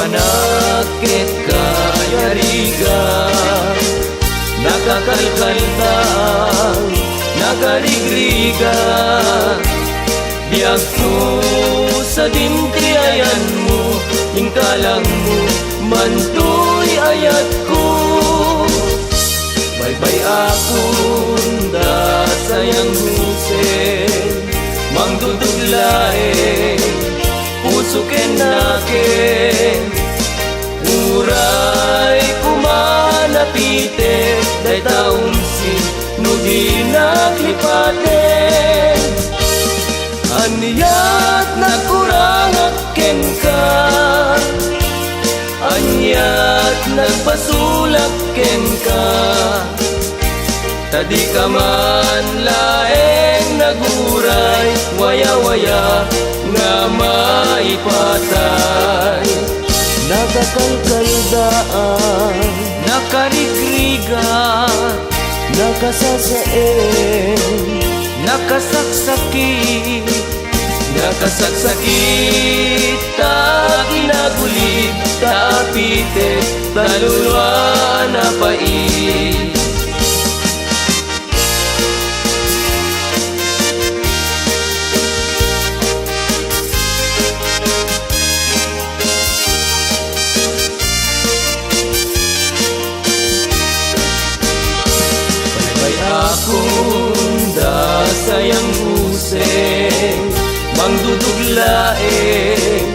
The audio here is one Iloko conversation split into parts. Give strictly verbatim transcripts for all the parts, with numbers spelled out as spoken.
Anak ket kayariga, nakakalkaldaang, nakarigriga. Biagko sadin ti ayanmo, inkalangmo man toy ayatko. Baybay-akon da sayang Jose, mangdudog laeng puso ken nakem. Uray koma napitek dayta umsi no dinak lipaten. Aniat nagkurangak kenka, aniat nagpasulak kenka. Ta dika man laeng naguray, wayawaya nga maipatay. Nakakalkaldaan, nakarigrigat, nakasasaen, nakasaksakit, nakasaksakit, ta kinagulid, ta apitek, ta luluan a pait. Baybay-akon da sayang Jose, mangdudog laeng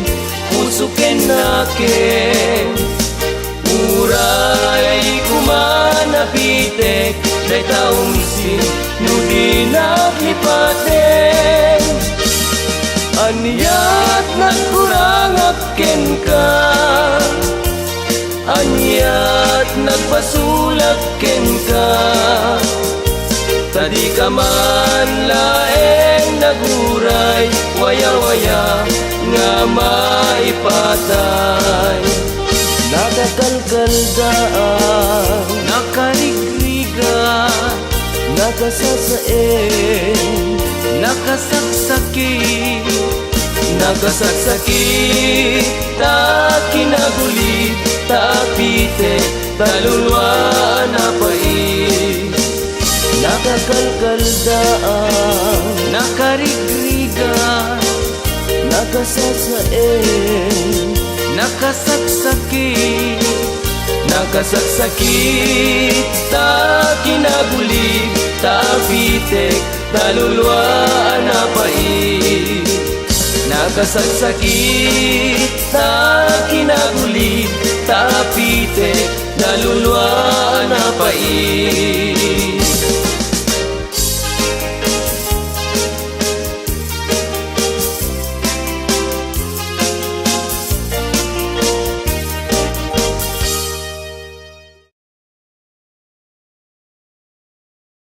puso ken nakem. Uray koma napitek dayta umsi no dinak lipaten. Aniat nagkurangak kenka, aniat nagpasulak kenka. Ta dika man laeng naguray, wayawaya nga maipatay. Nakakalkaldaan, nakarigrigat, nakasasaen, nakasaksakit, nakasaksakit, ta kinagulid, ta apitek, ta luluan a pait. Nakakalkaldaan, nakarigrigat, nakasasaen, nakasaksakit, nakasaksakit, ta kinagulid, ta apitek, ta luluan a pait. Nakasaksakit, ta kinagulid, ta apitek, ta luluan a pait.